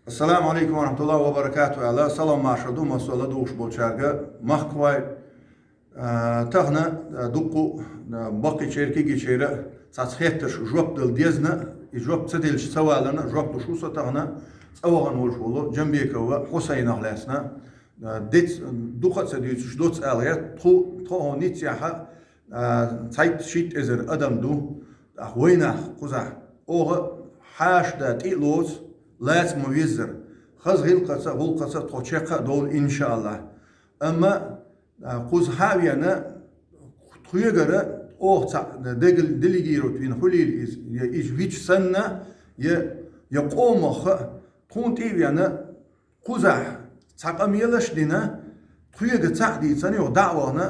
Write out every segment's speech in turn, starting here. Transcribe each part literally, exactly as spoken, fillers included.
Ассаламу алейкум ва рахматуллахи ва баракату, аьлла, салам маршал ду массо ладувгӀаш болчарга, махкахой. А, тахана, а, дуккху, а, баккхийчеран, кегийчеран цхьацца хеттарашка жоп дала дезна, и жоп ца делча ца валарна, жоп луш ва со тахана, цӀа вахана волаш вола Джамбеков Хьусайнах лаьцна. А, дец-, дукха а ца дуьйцуш, доцца ала гӀерт, тхо, тхо хьо ниццехьа, а, цхьайтта-шийтта эзар адам ду, тӀаккха вайнах кхузахь. Оха хьаша да тӀе а лоцу, лаца ма виззара. Хаза гӀиллакхаца, гӀулакхаца тхо чекх а довла, иншааллахӀ. Амма, а, кхуза хьа а вена, тхоьгара оха цхьаъ дегал-, делегировать вина хӀулийла иза, я иза вича санна, я, я къомах а, тхуна тӀе а вена, кхузахь цхьа къамелаш а дина, тхоьга цхьаъ дийцина, юха дӀа а вахана,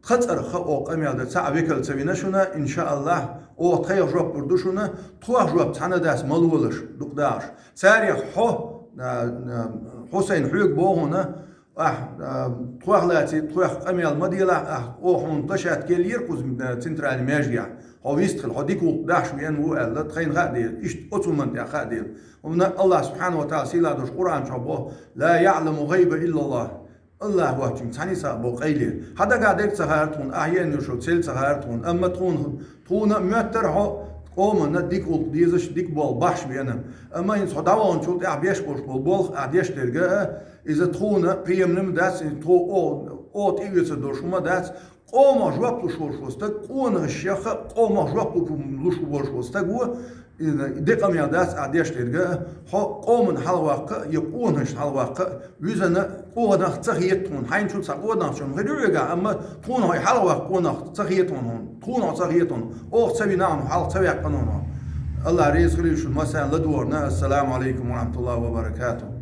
тха цӀарах а оха къамел дан цхьа а векал ца вина шуна, иншааллахӀ, оха тхайх жоп лур ду шуна, тхох жоп цхьанна дац ма лолаш, дукха дахаш. Царех хьо, а, а, Хьусайн, хьоьга боху хьуна, ахь, а, тхох лаций, тхох къамел ма делахь, ахь, оха хьуна площадка еллера кхуза, а, центральный маьждигехь. Хьо вистхила, хьо дика гӀуллакх дахьаш веана ву аьлла, тхайна хаа деза, иштта оцу хӀуманна тӀехь хаа деза. ХӀунда аьлча АллахӀ субхьанаху ва тааля сийлахь долчу Къуръан чохь боху: «Ла яӀламу гӀайба иллаллахӀ». АллахӀ воцчунна цхьанна а боху къайле. Хьан дагахь дерг ца хаьара тхуна, ахь еана йолу цел ца хаьара тхуна, амма тхуна, тхуна а моьттара хьо къоманна дика гӀуллакх дезаш, дика болх бахьаш веана. Амма хӀинца хьо дӀаваханчул тӀаьхьа беш болуш болу болх ахь деш дерг а, иза тхуна приемлем дац, тхо о, о тӀеоьцур долуш хӀума дац, Къомах жоп луш волуш волу стаг, къонахашех а къомах жоп луш волуш волу стаг ву, и де къамел дац ахь деш дерг а, хьо къоман хьалаваккха а, я къонахашна хьалаваккха а, вуьзана къонах ца хета тхуна. Хьайна чу цхьа къонахчун хир ю хьоьгахь, амма тхуна хьо хьалаваккха къонах ца хета хьуна, тхуна хьо ца хета хьуна, оха ца вина хьуна, хьалха ца ваьккхина хьуна. АллахӀ реза хуьлийла шуна массарна ладогӀарна. Ассаламу алейкум ва рахматуллахи ва баракатух.